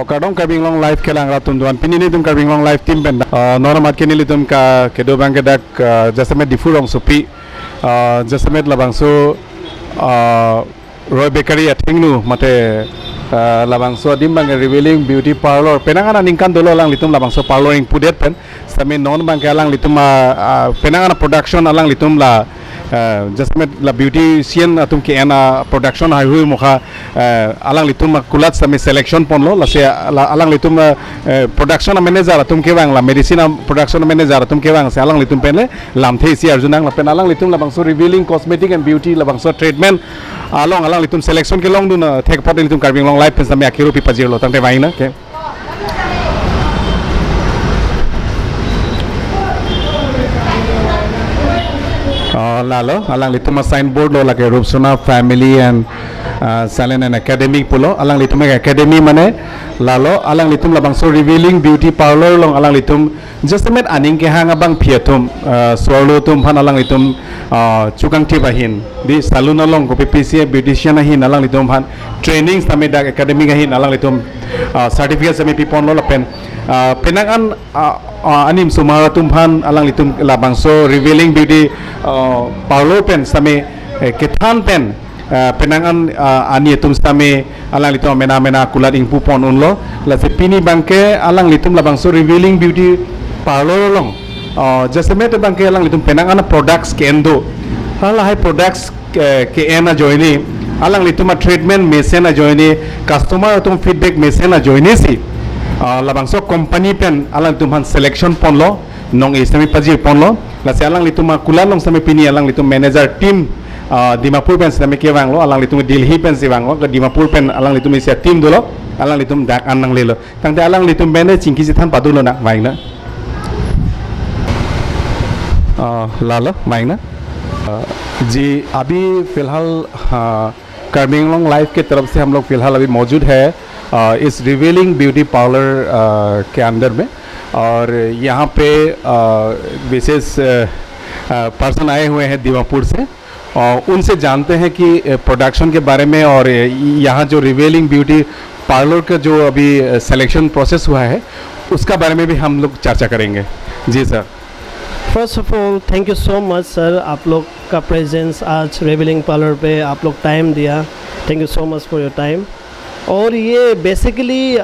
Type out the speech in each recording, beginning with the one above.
Kardong Karbi Anglong live kelang ratum duan pinini tum Karbi Anglong live team pen noramat kenili tum ka kedo bang kedak jasamet difu rong supi jasamet labangsu Roy Bakery athingnu mate labangso dim bang revealing beauty parlor penangana ningkan dolo alang litum labangso parlor ing pudet pen sami non bang ke alang litum penangana production alang litum la jasamet la beautician atum ke ena production hai hui mokha alang litum kulat sami selection ponlo la se alang litum production manager atum ke bang la medicine production manager atum ke bang se alang litum penle lamthe si arjunang la pen alang litum labangso revealing cosmetic and beauty labangso treatment along alang litum selection ke long dun thek pot litum Karbi Anglong live pen sami akhiru pi pajir lo tangte vaina ke lalo alang litum sign board lo lake Rupsona family and salon and academic pulo alang litum academy mane lalo alang litum labangso revealing beauty parlor long alang litum just met aning ke hanga bang phiathum swalo tum phan alang litum chukang thi bahin di salon along ko PCA beautician hin alang litum phan training same dak academy hin alang litum certificate same pipon lo pen penangan anim sumara tum phan alang litum labangso revealing beauty parlor pen same kethan pen penangan ani tum same alang litum mena mena kulat ingpu pon unlo la se pini bangke alang litum labangso revealing beauty parlor long jasame te bangke alang litum penangan products kendo hala hai products ke ena joini alang litum treatment mesena joini customer tum feedback mesena joini si labangso company pen alang litum han selection ponlo nong e sami pajir ponlo la se alang litum kulalong sami pini alang litum manager team Dimapur pen sami ke wanglo alang litum Delhi pen si wanglo Dimapur pen alang litum isia team dolo alang litum dak anang lelo tangte alang litum bene chingki si than padulo na waingna lalo waingna जी। अभी फ़िलहाल Karbi Anglong live के तरफ से हम लोग फ़िलहाल अभी मौजूद है इस रिवीलिंग ब्यूटी पार्लर के अंदर में और यहाँ पे विशेष पर्सन आए हुए हैं दीमापुर से और उनसे जानते हैं कि प्रोडक्शन के बारे में और यहाँ जो रिवीलिंग ब्यूटी पार्लर का जो अभी सिलेक्शन प्रोसेस हुआ है उसका बारे में भी हम लोग चर्चा करेंगे। जी sir. First of all thank you so much sir, आप लोग का प्रेजेंस आज रिवीलिंग पार्लर पे आप लोग टाइम दिया, thank you so much for your time. और ये बेसिकली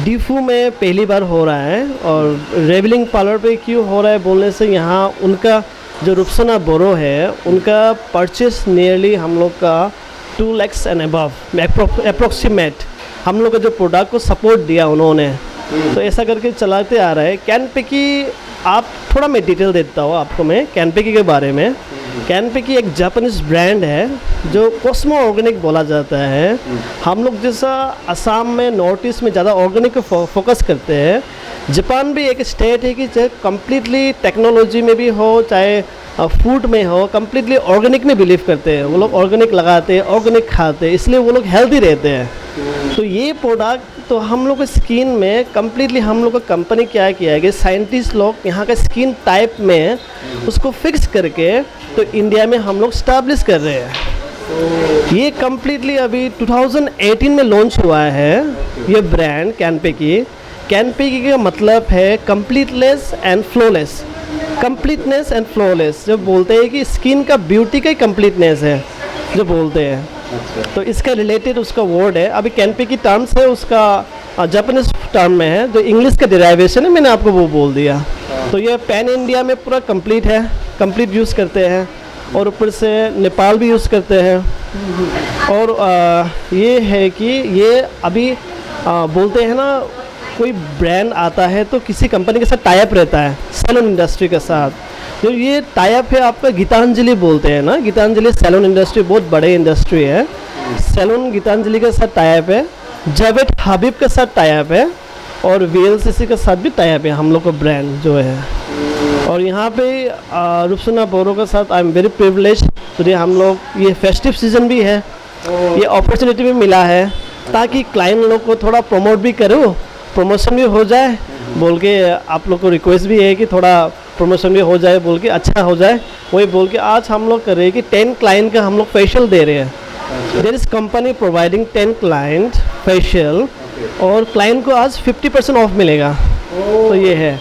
डिफू में पहली बार हो रहा है और रिवीलिंग पार्लर पे क्यों हो रहा है बोलने से यहाँ उनका जो रुपसना बोरो है उनका परचेस नियरली हम लोग का 2 लाख एंड अबव अप्रोक्सीमेट हम लोग का जो प्रोडक्ट को सपोर्ट दिया उन्होंने, तो ऐसा करके चलाते आ रहा है। कैनपेकी आप थोड़ा मैं डिटेल देता हूँ आपको मैं कैनपेकी के बारे में। कैनपेकी एक जापानीज़ ब्रांड है जो कॉस्मो ऑर्गेनिक बोला जाता है। हम लोग जैसा असम में नॉर्थ ईस्ट में ज़्यादा ऑर्गेनिक को फोकस करते हैं, जापान भी एक स्टेट है कि चाहे कम्प्लीटली टेक्नोलॉजी में भी हो चाहे फूड में हो, कम्प्लीटली ऑर्गेनिक में बिलीव करते हैं। वो लोग ऑर्गेनिक लगाते हैं, ऑर्गेनिक खाते हैं, इसलिए वो लोग हेल्दी रहते हैं। तो ये प्रोडक्ट तो हम लोग स्किन में कम्प्लीटली हम लोग का कंपनी क्या किया है कि साइंटिस्ट लोग यहाँ का स्किन टाइप में उसको फिक्स करके तो इंडिया में हम लोग स्टैब्लिश कर रहे हैं। ये कम्प्लीटली अभी 2018 में लॉन्च हुआ है ये ब्रांड कैनपेकी। कैनपेकी का मतलब है completeness and flawless, completeness and flawless जो बोलते हैं कि स्किन का ब्यूटी का ही कम्प्लीटनेस है जो बोलते हैं। तो इसका रिलेटेड उसका वर्ड है। अभी कैनपेकी टर्म्स है उसका जापानीज टर्म में है जो इंग्लिश का डिराइवेशन है, मैंने आपको वो बोल दिया। तो ये पैन इंडिया में पूरा कंप्लीट है, कंप्लीट यूज़ करते हैं और ऊपर से नेपाल भी यूज़ करते हैं। और ये है कि ये अभी बोलते हैं ना कोई ब्रांड आता है तो किसी कंपनी के साथ टाइप रहता है सैलून इंडस्ट्री के साथ, जो ये टाइप है आपका गीतांजलि बोलते हैं ना, गीतांजलि सैलून इंडस्ट्री बहुत बड़े इंडस्ट्री है। सैलून गीतांजलि के साथ टाइप है, जावेद हबीब के साथ टाइप है और VLCC के साथ भी टाइप है हम लोग का ब्रांड जो है। और यहाँ पे रुपसना बोरो के साथ I am very privilege today. हम लोग ये फेस्टिव सीजन भी है, ये अपॉर्चुनिटी भी मिला है ताकि क्लाइंट लोग को थोड़ा प्रमोट भी करो, प्रमोशन भी हो जाए बोल के आप लोग को रिक्वेस्ट भी है कि थोड़ा प्रमोशन भी हो जाए बोल के अच्छा हो जाए, वही बोल के आज हम लोग कर रहे हैं कि 10 क्लाइंट का हम लोग फेशियल दे रहे हैं। There is company providing 10 client facial और क्लाइंट को आज 50% ऑफ मिलेगा। तो ये है।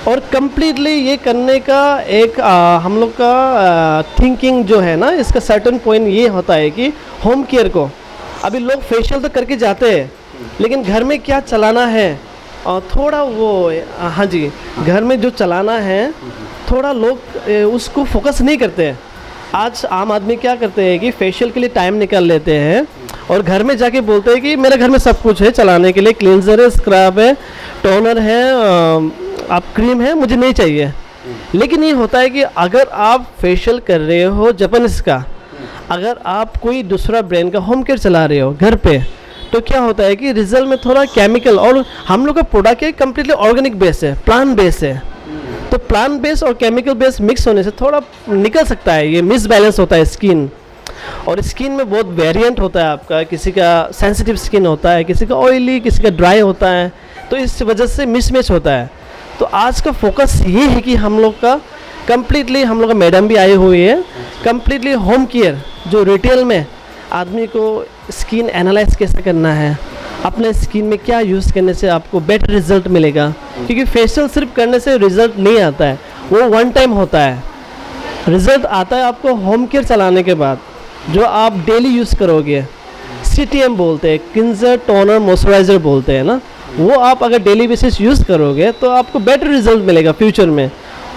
और कम्प्लीटली ये करने का एक हम लोग का थिंकिंग जो है ना, इसका सर्टन पॉइंट ये होता है कि होम केयर को अभी लोग फेशियल तो करके जाते हैं, लेकिन घर में क्या चलाना है और थोड़ा वो, हाँ जी, घर में जो चलाना है थोड़ा लोग उसको फोकस नहीं करते हैं। आज आम आदमी क्या करते हैं कि फेशियल के लिए टाइम निकाल लेते हैं और घर में जाके बोलते हैं कि मेरे घर में सब कुछ है चलाने के लिए, क्लींजर है, स्क्रब है, टोनर है, आप क्रीम है, मुझे नहीं चाहिए। लेकिन ये होता है कि अगर आप फेशियल कर रहे हो जापानीज का, अगर आप कोई दूसरा ब्रांड का होम केयर चला रहे हो घर पे, तो क्या होता है कि रिजल्ट में थोड़ा केमिकल, और हम लोग का प्रोडक्ट है कम्प्लीटली ऑर्गेनिक बेस है, प्लांट बेस है, तो प्लांट बेस और केमिकल बेस मिक्स होने से थोड़ा निकल सकता है, ये मिसबैलेंस होता है स्किन। और स्किन में बहुत वेरिएंट होता है आपका, किसी का सेंसिटिव स्किन होता है, किसी का ऑयली, किसी का ड्राई होता है, तो इस वजह से मिसमैच होता है। तो आज का फोकस ये है कि हम लोग का कम्प्लीटली, हम लोग का मैडम भी आई हुई है, कम्प्लीटली होम केयर जो रिटेल में आदमी को स्किन एनालाइज कैसे करना है, अपने स्किन में क्या यूज़ करने से आपको बेटर रिजल्ट मिलेगा, क्योंकि फेशियल सिर्फ करने से रिजल्ट नहीं आता है, वो वन टाइम होता है। रिजल्ट आता है आपको होम केयर चलाने के बाद, जो आप डेली यूज़ करोगे। सीटीएम बोलते हैं, क्लींजर टोनर मॉइस्चराइज़र बोलते हैं ना, वो आप अगर डेली बेसिस यूज़ करोगे तो आपको बेटर रिजल्ट मिलेगा फ्यूचर में।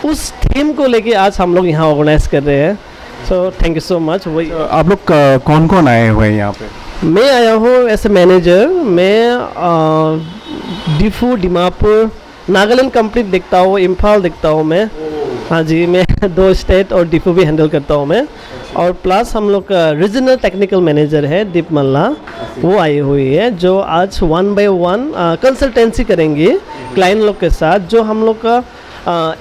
उस थीम को लेके आज हम लोग यहाँ ऑर्गेनाइज कर रहे हैं। So thank you so much. वही। तो आप लोग कौन कौन आए हुए हैं यहाँ पे? मैं आया हूँ एज ए मैनेजर। मैं डिफू, डिमापुर, नागालैंड कंप्लीट देखता हूँ, इम्फाल देखता हूँ मैं। हाँ जी, मैं दो स्टेट और डिफू भी हैंडल करता हूँ मैं। और प्लस हम लोग का रीजनल टेक्निकल मैनेजर है दीप मल्ला, वो आई हुई है, जो आज वन बाय वन कंसल्टेंसी करेंगे क्लाइंट लोग के साथ, जो हम लोग का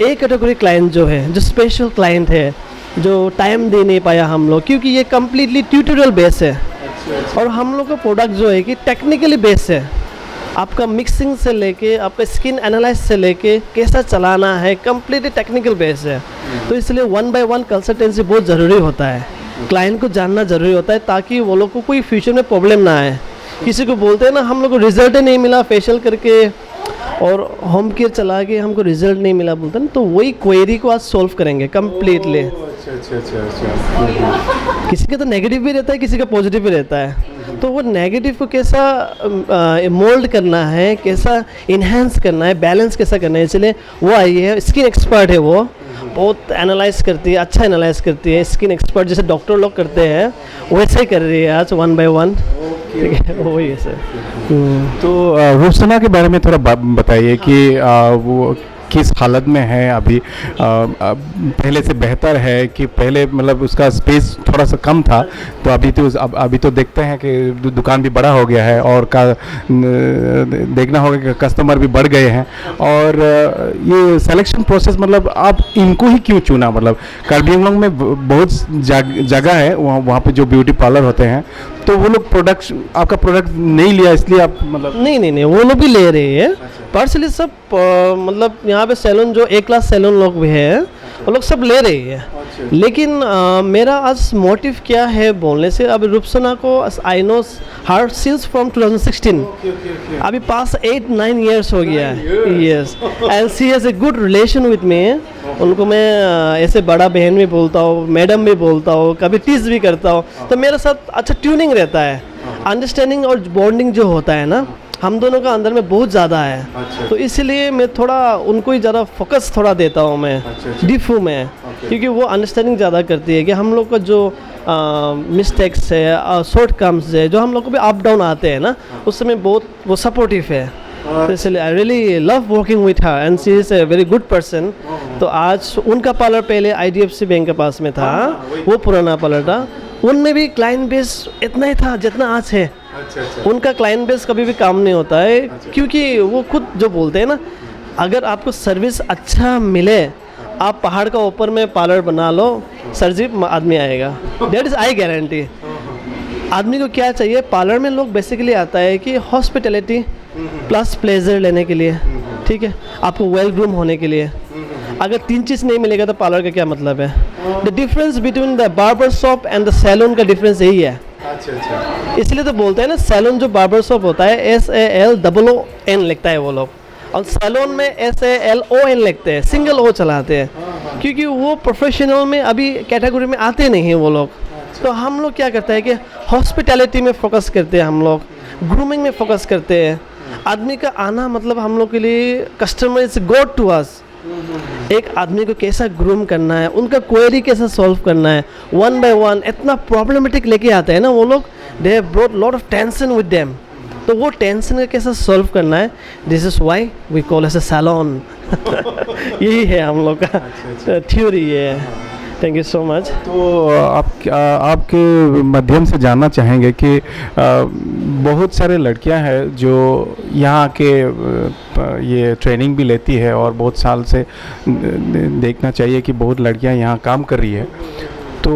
ए कैटेगरी क्लाइंट जो है, जो स्पेशल क्लाइंट है, जो टाइम दे नहीं पाया हम लोग, क्योंकि ये कम्प्लीटली ट्यूटोरियल बेस है और हम लोग का प्रोडक्ट जो है कि टेक्निकली बेस है। आपका मिक्सिंग से लेके, आपका स्किन एनालाइज से लेके कैसा चलाना है, कम्प्लीटली टेक्निकल बेस है। तो इसलिए वन बाय वन कंसल्टेंसी बहुत ज़रूरी होता है, क्लाइंट को जानना ज़रूरी होता है, ताकि वो लोग को कोई फ्यूचर में प्रॉब्लम ना आए। किसी को बोलते हैं ना, हम लोग को रिजल्ट ही नहीं मिला फेशियल करके और होम केयर चला के हमको रिजल्ट नहीं मिला बोलते हैं ना, तो वही क्वेरी को आज सॉल्व करेंगे कम्प्लीटली। अच्छा अच्छा अच्छा अच्छा किसी का तो नेगेटिव भी रहता है, किसी का पॉजिटिव भी रहता है, तो वो नेगेटिव को कैसा मोल्ड करना है, कैसा इन्हेंस करना है, बैलेंस कैसा करना है, इसलिए वो आई है। स्किन एक्सपर्ट है वो, बहुत एनालाइज करती है, अच्छा एनालाइज करती है। स्किन एक्सपर्ट जैसे डॉक्टर लोग करते हैं वैसे ही कर रही है आज वन बाय वन। ठीक है, वही है सर। तो रुखसाना के बारे में थोड़ा बताइए कि वो किस हालत में है अभी, पहले से बेहतर है कि पहले, मतलब उसका स्पेस थोड़ा सा कम था, तो अभी तो देखते हैं कि दुकान भी बड़ा हो गया है और का देखना होगा कि कस्टमर भी बढ़ गए हैं। और ये सिलेक्शन प्रोसेस, मतलब आप इनको ही क्यों चुना? मतलब कार्बी आंगलोंग में बहुत जगह है, वहाँ वहाँ पे जो ब्यूटी पार्लर होते हैं, तो वो लोग प्रोडक्ट, आपका प्रोडक्ट नहीं लिया, इसलिए आप मतलब नहीं नहीं नहीं, वो लोग भी ले रहे हैं पार्सली सब, मतलब यहाँ पे सैलून जो ए क्लास सैलून लोग भी हैं, वो लोग सब ले रहे हैं। लेकिन मेरा आज मोटिव क्या है बोलने से, अब रुपसना को I know her since from 2016, अभी पास 8-9 इयर्स हो गया है। Yes, and she has a good relation with me. उनको मैं ऐसे बड़ा बहन भी बोलता हूँ, मैडम भी बोलता हूँ, कभी टीज भी करता हूँ, तो मेरे साथ अच्छा ट्यूनिंग रहता है, अंडरस्टैंडिंग और बॉन्डिंग जो होता है ना हम दोनों का अंदर में बहुत ज़्यादा है। तो इसलिए मैं थोड़ा उनको ही ज़्यादा फोकस थोड़ा देता हूँ मैं डिफू में, क्योंकि वो अंडरस्टैंडिंग ज़्यादा करती है कि हम लोग का जो मिस्टेक्स है, शॉर्ट कम्स है, जो हम लोग को भी अप डाउन आते हैं ना, उस समय बहुत वो सपोर्टिव है। तो इसलिए I really love working with her and she is a very good person. तो आज उनका पार्लर पहले आईडीएफसी बैंक के पास में था, वो पुराना पार्लर था, उनमें भी क्लाइंट बेस इतना ही था जितना आज है। उनका क्लाइंट बेस कभी भी काम नहीं होता है, क्योंकि वो खुद जो बोलते हैं ना, अगर आपको सर्विस अच्छा मिले, आप पहाड़ का ऊपर में पार्लर बना लो सर जी, आदमी आएगा, that is I guarantee. आदमी को क्या चाहिए पार्लर में, लोग बेसिकली आता है कि हॉस्पिटैलिटी प्लस प्लेजर लेने के लिए, ठीक है, आपको वेल ग्रूम होने के लिए। अगर तीन चीज़ नहीं मिलेगा तो पार्लर का क्या मतलब है? The difference between the barber shop and the salon का डिफरेंस यही है। अच्छा अच्छा। इसलिए तो बोलते हैं ना, सैलून जो बार्बर शॉप होता है SALOON लिखता है वो लोग, और सैलून में SALON लिखते हैं, सिंगल ओ चलाते हैं, क्योंकि वो प्रोफेशनल में अभी कैटेगरी में आते नहीं हैं वो लोग। तो हम लोग क्या करते हैं कि हॉस्पिटैलिटी में फोकस करते हैं, हम लोग ग्रूमिंग में फोकस करते हैं। आदमी का आना मतलब हम लोग के लिए customer is God to us. एक आदमी को कैसा ग्रूम करना है, उनका क्वेरी कैसा सॉल्व करना है, वन बाय वन इतना प्रॉब्लमेटिक लेके आते हैं ना वो लोग, they have brought lot of tension with them, तो वो टेंशन का कैसा सॉल्व करना है, this is why we call as a salon. यही है हम लोग का थ्योरी ये है। Thank you so much. तो आप आपके माध्यम से जानना चाहेंगे कि बहुत सारे लड़कियां हैं जो यहाँ के ये ट्रेनिंग भी लेती है और बहुत साल से देखना चाहिए कि बहुत लड़कियां यहाँ काम कर रही है, तो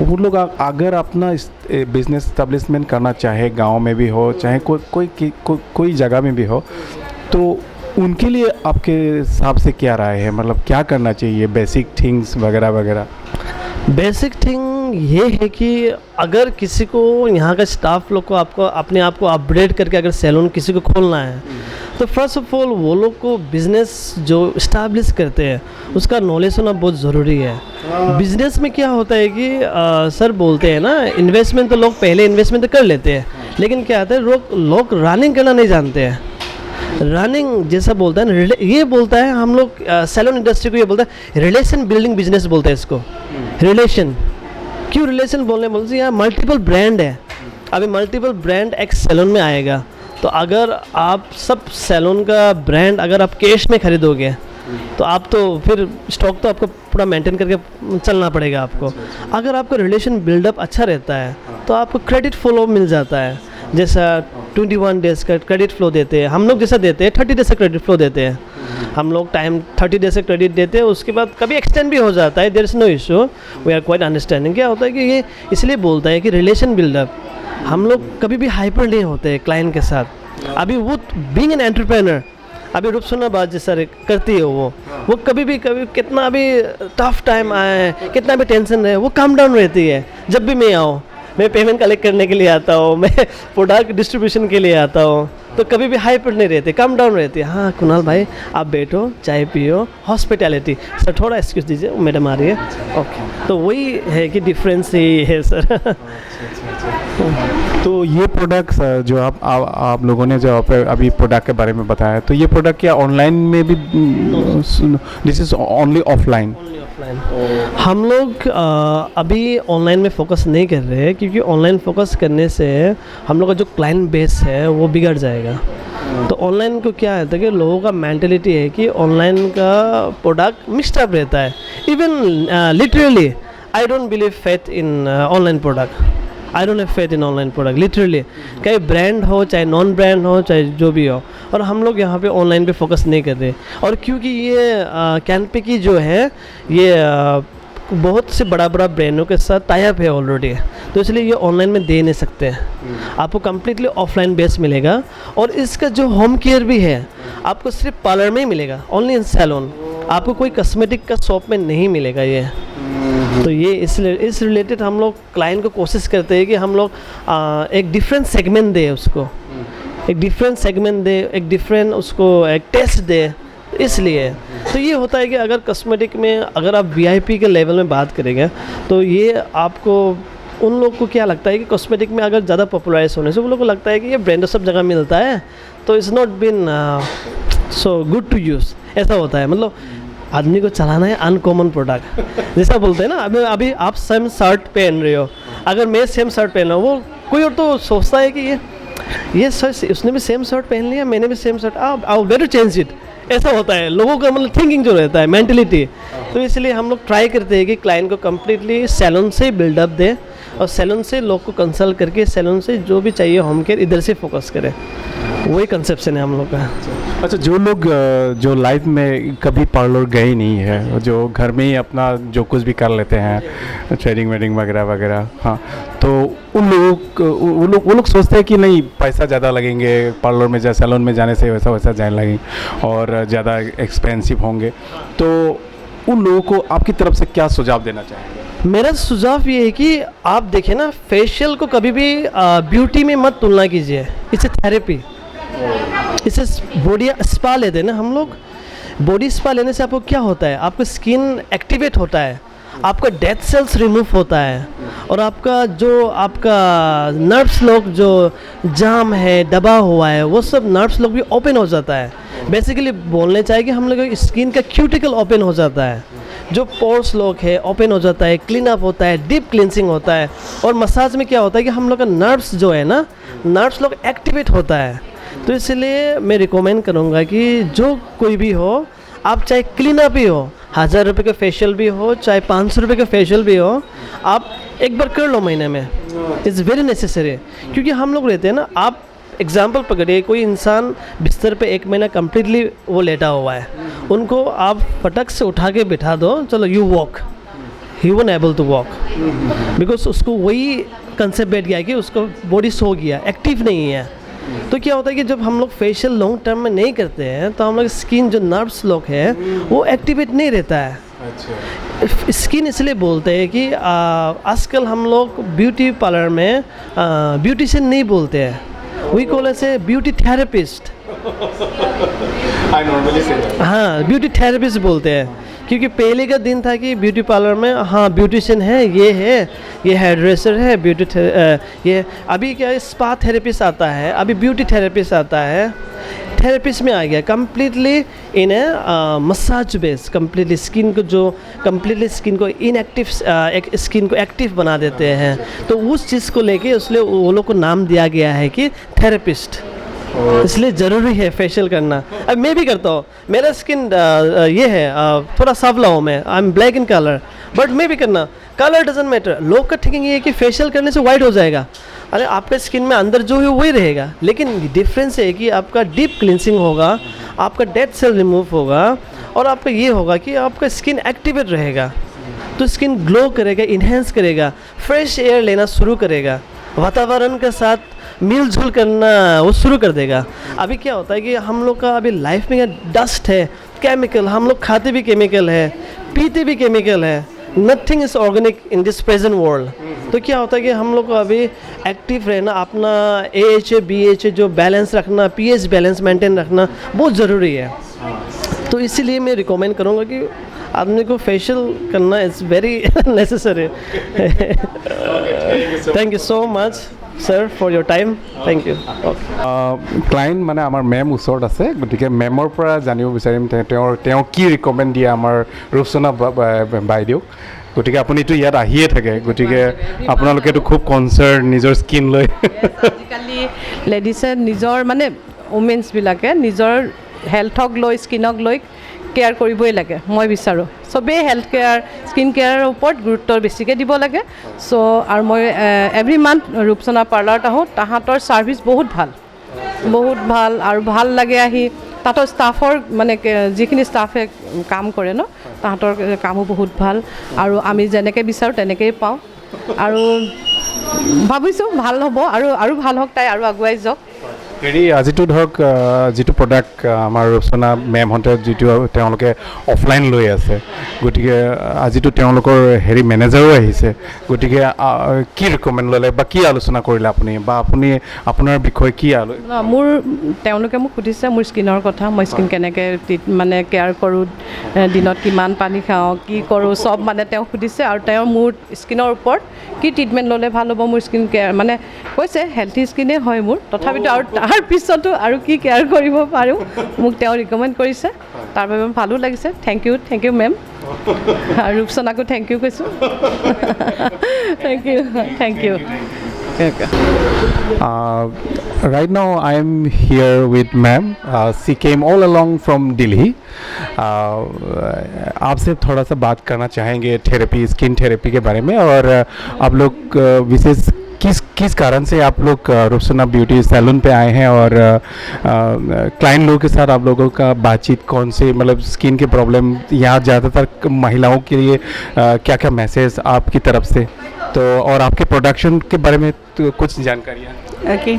वो लोग अगर अपना बिजनेस इस्टेब्लिशमेंट करना चाहे, गांव में भी हो चाहे कोई जगह में भी हो, तो उनके लिए आपके हिसाब से क्या राय है, मतलब क्या करना चाहिए, बेसिक थिंग्स वगैरह वगैरह? बेसिक थिंग ये है कि अगर किसी को यहाँ का स्टाफ लोग को आपको अपने आप को अपग्रेड करके अगर सैलून किसी को खोलना है, तो फर्स्ट ऑफ ऑल वो लोग को बिज़नेस जो इस्टेब्लिश करते हैं उसका नॉलेज होना बहुत ज़रूरी है। बिज़नेस में क्या होता है कि सर बोलते हैं ना, इन्वेस्टमेंट तो लोग पहले इन्वेस्टमेंट तो कर लेते हैं, लेकिन क्या आता है लोग रनिंग करना नहीं जानते हैं। रनिंग जैसा बोलता है ना, ये बोलता है हम लोग सैलून इंडस्ट्री को ये बोलता है रिलेशन बिल्डिंग बिजनेस बोलते हैं इसको। रिलेशन क्यों रिलेशन बोलने बोलते हैं, यहाँ मल्टीपल ब्रांड है। अभी मल्टीपल ब्रांड एक सैलून में आएगा, तो अगर आप सब सैलून का ब्रांड अगर आप कैश में ख़रीदोगे तो आप तो फिर स्टॉक तो आपको पूरा मेंटेन करके चलना पड़ेगा आपको। अगर आपका रिलेशन बिल्डअप अच्छा रहता है तो आपको क्रेडिट फ्लो मिल जाता है। जैसा 21 डेज़ का क्रेडिट फ्लो देते हैं हम लोग, जैसा देते हैं 30 डेज़ का क्रेडिट फ्लो देते हैं हम लोग, टाइम 30 डेज़ का क्रेडिट देते हैं, उसके बाद कभी एक्सटेंड भी हो जाता है, there is no issue, we are quite understanding. क्या होता है कि ये इसलिए बोलता है कि रिलेशन बिल्डअप, हम लोग कभी भी हाइपर नहीं होते हैं क्लाइंट के साथ। अभी वो बीइंग एन एंटरप्रेनर, अभी रूपसोना बात जैसा करती है वो कभी भी, कभी कितना भी टफ टाइम आए, कितना भी टेंशन रहे, वो काम डाउन रहती है। जब भी मैं आऊँ, मैं पेमेंट कलेक्ट करने के लिए आता हूँ, मैं प्रोडक्ट डिस्ट्रीब्यूशन के लिए आता हूँ, तो कभी भी हाइपर नहीं रहते, कम डाउन रहती है। हाँ कुणाल भाई आप बैठो, चाय पियो, हॉस्पिटैलिटी सर थोड़ा एक्सक्यूज़ दीजिए, मैडम आ रही है, ओके। तो वही है कि डिफरेंस ही है सर। तो ये प्रोडक्ट्स जो आप लोगों ने जो अभी प्रोडक्ट के बारे में बताया, तो ये प्रोडक्ट क्या ऑनलाइन में भी, this is only offline? हम लोग अभी ऑनलाइन में फोकस नहीं कर रहे हैं, क्योंकि ऑनलाइन फोकस करने से हम लोग का जो क्लाइंट बेस है वो बिगड़ जाएगा। तो ऑनलाइन को क्या है कि लोगों का मेंटेलिटी है कि ऑनलाइन का प्रोडक्ट मिक्सड अप रहता है। Even literally I don't believe faith in online product, I don't have faith in online product literally, चाहे ब्रांड हो चाहे नॉन ब्रांड हो चाहे जो भी हो। और हम लोग यहाँ पे ऑनलाइन पे फोकस नहीं कर रहे, और क्योंकि ये कैनपे की जो है ये बहुत से बड़ा बड़ा ब्रांडों के साथ टाई अप है ऑलरेडी, तो इसलिए ये ऑनलाइन में दे नहीं सकते हैं। आपको कम्प्लीटली ऑफलाइन बेस मिलेगा। और इसका जो होम केयर भी है आपको सिर्फ पार्लर में ही मिलेगा, ओनली इन सैलून, आपको कोई कॉस्मेटिक का शॉप में नहीं मिलेगा ये। तो ये इस रिलेटेड हम लोग क्लाइंट को कोशिश करते हैं कि हम लोग एक डिफरेंट सेगमेंट दे उसको, एक डिफरेंट सेगमेंट दे, एक डिफरेंट उसको एक टेस्ट दे, इसलिए। तो ये होता है कि अगर कॉस्मेटिक में अगर आप VIP के लेवल में बात करेंगे तो ये आपको उन लोग को क्या लगता है कि कॉस्मेटिक में अगर ज़्यादा पॉपुलराइज होने से उन लोग को लगता है कि ये ब्रांड सब जगह मिलता है, तो it's not been so good to use, ऐसा होता है। मतलब आदमी को चलाना है अनकॉमन प्रोडक्ट, जैसा बोलते हैं ना। अभी अभी आप सेम शर्ट पहन रहे हो, अगर मैं सेम शर्ट पहन रहा हूँ, वो कोई और तो सोचता है कि ये शर्ट उसने भी सेम शर्ट पहन लिया, मैंने भी same shirt, I better change it, ऐसा होता है लोगों का, मतलब थिंकिंग जो रहता है, मेंटलिटी। तो इसलिए हम लोग ट्राई करते हैं कि क्लाइंट को कम्प्लीटली सैलून से बिल्डअप दे, और सैलून से लोग को कंसल्ट करके सैलून से जो भी चाहिए होम केयर इधर से फोकस करें, वही कंसेप्शन है हम लोग का। अच्छा, जो लोग जो लाइफ में कभी पार्लर गए नहीं है, जो घर में ही अपना जो कुछ भी कर लेते हैं, थ्रेडिंग वेडिंग वगैरह वगैरह, हाँ, तो उन लोगों को वो लोग सोचते हैं कि नहीं पैसा ज़्यादा लगेंगे पार्लर में, जा सैलून में जाने से वैसा वैसा जाने लगेंगे और ज़्यादा एक्सपेंसिव होंगे, तो उन लोगों को आपकी तरफ से क्या सुझाव देना चाहेंगे? मेरा सुझाव ये है कि आप देखें ना, फेशियल को कभी भी ब्यूटी में मत तुलना कीजिए। It's a therapy. इसे बॉडी स्पा लेते हैं ना हम लोग। बॉडी स्पा लेने से आपको क्या होता है? आपका स्किन एक्टिवेट होता है, आपका डेड सेल्स रिमूव होता है और आपका जो आपका नर्व्स लोग जो जाम है, दबा हुआ है, वो सब नर्व्स लोग भी ओपन हो जाता है। बेसिकली बोलने चाहिए कि हम लोग स्किन का क्यूटिकल ओपन हो जाता है, जो पोर्स लोग है ओपन हो जाता है, क्लीन अप होता है, डीप क्लिनसिंग होता है। और मसाज में क्या होता है कि हम लोग का नर्व्स जो है ना, नर्व्स लोग एक्टिवेट होता है। तो इसलिए मैं रिकमेंड करूँगा कि जो कोई भी हो, आप चाहे क्लीन अप ही हो, 1000 रुपये का फेशियल भी हो, चाहे 500 रुपये का फेशियल भी हो, आप एक बार कर लो महीने में। It's very necessary, क्योंकि हम लोग रहते हैं ना, आप एग्जाम्पल पकड़िए, कोई इंसान बिस्तर पे एक महीना कम्प्लीटली वो लेटा हुआ है, उनको आप फटक से उठा के बिठा दो, चलो you walk, he won't able to walk, because उसको वही कंसेप्ट बैठ गया कि उसको बॉडी सो गया, एक्टिव नहीं है। तो क्या होता है कि जब हम लोग फेशियल लॉन्ग टर्म में नहीं करते हैं, तो हम लोग स्किन जो नर्व्स लोग हैं, वो एक्टिवेट नहीं रहता है। स्किन इसलिए बोलते हैं कि आजकल हम लोग ब्यूटी पार्लर में ब्यूटिशियन नहीं बोलते हैं, we call as a beauty therapist. I normally say. हाँ, ब्यूटी थेरेपिस्ट बोलते हैं, क्योंकि पहले का दिन था कि ब्यूटी पार्लर में हाँ, ब्यूटिशियन है, ये है, ये हेयर ड्रेसर है, ब्यूटी ये। अभी क्या है, स्पा थेरेपिस्ट आता है, अभी ब्यूटी थेरेपिस्ट आता है। थेरेपिस्ट में आ गया completely in a massage base, completely skin को जो कम्प्लीटली स्किन को इनएक्टिव एक स्किन को एक्टिव बना देते हैं। तो उस चीज़ को लेके इसलिए वो लोग को नाम दिया गया है कि थेरेपिस्ट। इसलिए ज़रूरी है फेशियल करना। अब मैं भी करता हूँ। मेरा स्किन ये है, थोड़ा सांवला हूँ मैं, I am black in colour, but मैं भी करना। Colour doesn't matter. लोग का थिंकिंग ये है कि फेशियल करने से वाइट हो जाएगा। अरे, आपका स्किन में अंदर जो है वही रहेगा, लेकिन डिफरेंस है कि आपका डीप क्लिनसिंग होगा, आपका डेड सेल रिमूव होगा और आपका ये होगा कि आपका स्किन एक्टिवेट रहेगा, तो स्किन ग्लो करेगा, इन्हेंस करेगा, फ्रेश एयर लेना शुरू करेगा, वातावरण के साथ मिलजुल करना वो शुरू कर देगा। अभी क्या होता है कि हम लोग का अभी लाइफ में डस्ट है, केमिकल, हम लोग खाते भी केमिकल है, पीते भी केमिकल है। Nothing is organic in this present world. तो क्या होता है कि हम लोग को अभी एक्टिव रहना, अपना एएचए बीएचए जो बैलेंस रखना, पीएच बैलेंस मेंटेन रखना बहुत ज़रूरी है। तो इसीलिए मैं रिकमेंड करूँगा कि आदमी को फेशियल करना is very necessary. Thank you so much, sir, for your time. Thank you. Okay. Client মানে আমাৰ মেম ওচৰত আছে, গতিকে মেমৰ পৰা জানিব বিচাৰিম তেওঁৰ কি ৰিকমেণ্ড দিয়ে আমাৰ ৰূপচনা বাইদেউক। গতিকে আপুনিতো ইয়াত আহিয়ে থাকে, গতিকে আপোনালোকেতো খুব কনচাৰ্ণ নিজৰ স্কিন লৈ। আজিকালি লেডিছে নিজৰ মানে উমেন্সবিলাকে নিজৰ হেল্থক লৈ, স্কিনক লৈ কেয়াৰ কৰিবই লাগে। মই বিচাৰোঁ চবেই হেল্থ কেয়াৰ, স্কিন কেয়াৰৰ ওপৰত গুৰুত্ব বেছিকৈ দিব লাগে। চ' আৰু মই এভৰি মান্থ ৰূপচনা পাৰ্লাৰত আহোঁ। তাহাঁতৰ ছাৰ্ভিচ বহুত ভাল, বহুত ভাল আৰু ভাল লাগে আহি। তাহাঁতৰ ষ্টাফৰ মানে যিখিনি ষ্টাফে কাম কৰে ন, তাহাঁতৰ কামো বহুত ভাল আৰু আমি যেনেকৈ বিচাৰোঁ তেনেকৈয়ে পাওঁ। আৰু ভাবিছোঁ ভাল হ'ব আৰু ভাল হওক, তাই আৰু আগুৱাই যাওক। হেৰি, আজিতো ধৰক যিটো প্ৰডাক্ট আমাৰ ৰূপচনা মেমহঁতে যিটো তেওঁলোকে অফলাইন লৈ আছে, গতিকে আজিতো তেওঁলোকৰ হেৰি মেনেজাৰো আহিছে, গতিকে কি ৰিকমেণ্ড ল'লে বা কি আলোচনা কৰিলে আপুনি বা আপুনি আপোনাৰ বিষয়ে কি ন, মোৰ তেওঁলোকে মোক সুধিছে মোৰ স্কিনৰ কথা, মই স্কিন কেনেকৈ মানে কেয়াৰ কৰোঁ, দিনত কিমান পানী খাওঁ, কি কৰোঁ, চব মানে তেওঁ সুধিছে। আৰু তেওঁ মোৰ স্কিনৰ ওপৰত কি ট্ৰিটমেণ্ট ল'লে ভাল হ'ব, মোৰ স্কিন কেয়াৰ মানে কৈছে হেল্থি স্কিনেই হয় মোৰ, তথাপিতো আৰু তাৰ পিছতো আৰু কি কেয়াৰ কৰিব পাৰোঁ মোক তেওঁ ৰিকমেণ্ড কৰিছে। তাৰ বাবে মোৰ ভালো লাগিছে। Thank you, thank you ma'am. আৰু ৰূপচনাকো thank U কৈছোঁ। Thank you, thank you. Right now, I am here with ma'am. She came all along from Delhi. आपसे थोड़ा सा बात करना चाहेंगे थेरेपी, स्किन थेरेपी के बारे में और आप लोग विशेष किस किस कारण से आप लोग रूपसना ब्यूटी सैलून पे आए हैं और क्लाइंट लोगों के साथ आप लोगों का बातचीत कौन से, मतलब स्किन के प्रॉब्लम यहाँ ज़्यादातर महिलाओं के लिए क्या क्या मैसेज आपकी तरफ से, तो और आपके प्रोडक्शन के बारे में तो कुछ जानकारियाँ। ओके,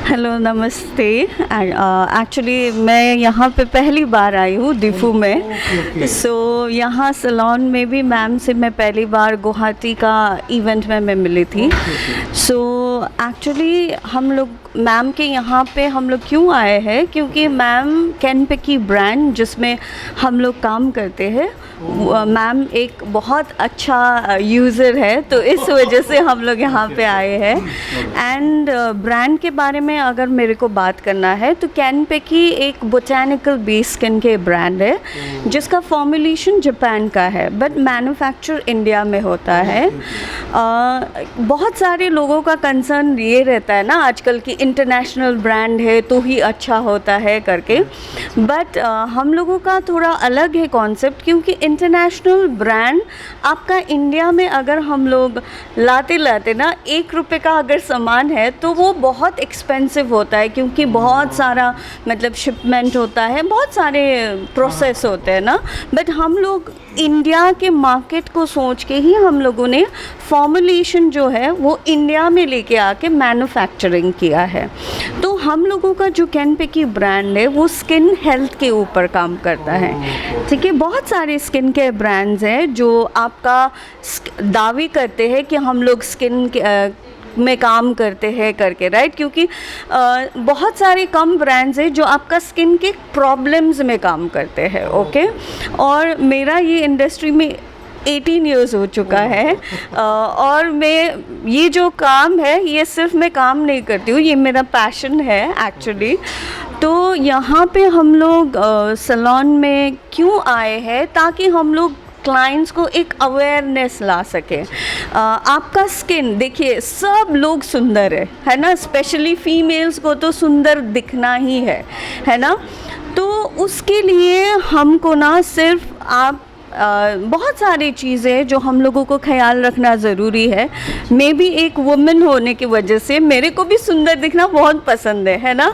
हेलो, नमस्ते। एक्चुअली मैं यहाँ पे पहली बार आई हूँ दिफू में। सो यहाँ सलोन में भी मैम से मैं पहली बार गुवाहाटी का इवेंट में मैं मिली थी। सो एक्चुअली हम लोग मैम के यहाँ पे हम लोग क्यों आए हैं, क्योंकि मैम can पिकी ब्रांड जिसमें हम लोग काम करते हैं, मैम एक बहुत अच्छा यूज़र है, तो इस वजह से हम लोग यहाँ पे आए हैं। एंड ब्रांड के बारे में अगर मेरे को बात करना है तो can पिकी एक botanical base skin care brand है, जिसका फॉर्मुलेशन जापान का है बट मैन्युफैक्चर इंडिया में होता है। बहुत सारे लोगों का कंसर्न ये रहता है ना आजकल कि इंटरनेशनल ब्रांड है तो ही अच्छा होता है करके, बट हम लोगों का थोड़ा अलग है कॉन्सेप्ट, क्योंकि इंटरनेशनल ब्रांड आपका इंडिया में अगर हम लोग लाते लाते ना 1 रुपये का अगर सामान है तो वो बहुत एक्सपेंसिव होता है, क्योंकि बहुत सारा मतलब शिपमेंट होता है, बहुत सारे प्रोसेस होते हैं ना। बट हम लोग इंडिया के मार्केट को सोच के ही हम लोगों ने फॉर्मुलेशन जो है वो इंडिया में लेके आके मैन्युफैक्चरिंग किया है। तो हम लोगों का जो can पिकी ब्रांड है वो स्किन हेल्थ के ऊपर काम करता है, ठीक है? बहुत सारे स्किन केयर ब्रांड्स हैं जो आपका दावे करते हैं कि हम लोग स्किन में काम करते हैं करके, राइट? क्योंकि बहुत सारे कम ब्रांड्स हैं जो आपका स्किन के प्रॉब्लम्स में काम करते हैं, ओके? और मेरा ये इंडस्ट्री में 18 इयर्स हो चुका है और मैं ये जो काम है, ये सिर्फ मैं काम नहीं करती हूँ, ये मेरा पैशन है एक्चुअली। तो यहाँ पे हम लोग सलोन में क्यों आए हैं, ताकि हम लोग क्लाइंट्स को एक अवेयरनेस ला सके। आपका स्किन देखिए, सब लोग सुंदर है ना? स्पेशली फीमेल्स को तो सुंदर दिखना ही है ना? तो उसके लिए हमको ना सिर्फ आप बहुत सारी चीज़ें हैं जो हम लोगों को ख्याल रखना ज़रूरी है। मैं भी एक वुमेन होने की वजह से मेरे को भी सुंदर दिखना बहुत पसंद है ना?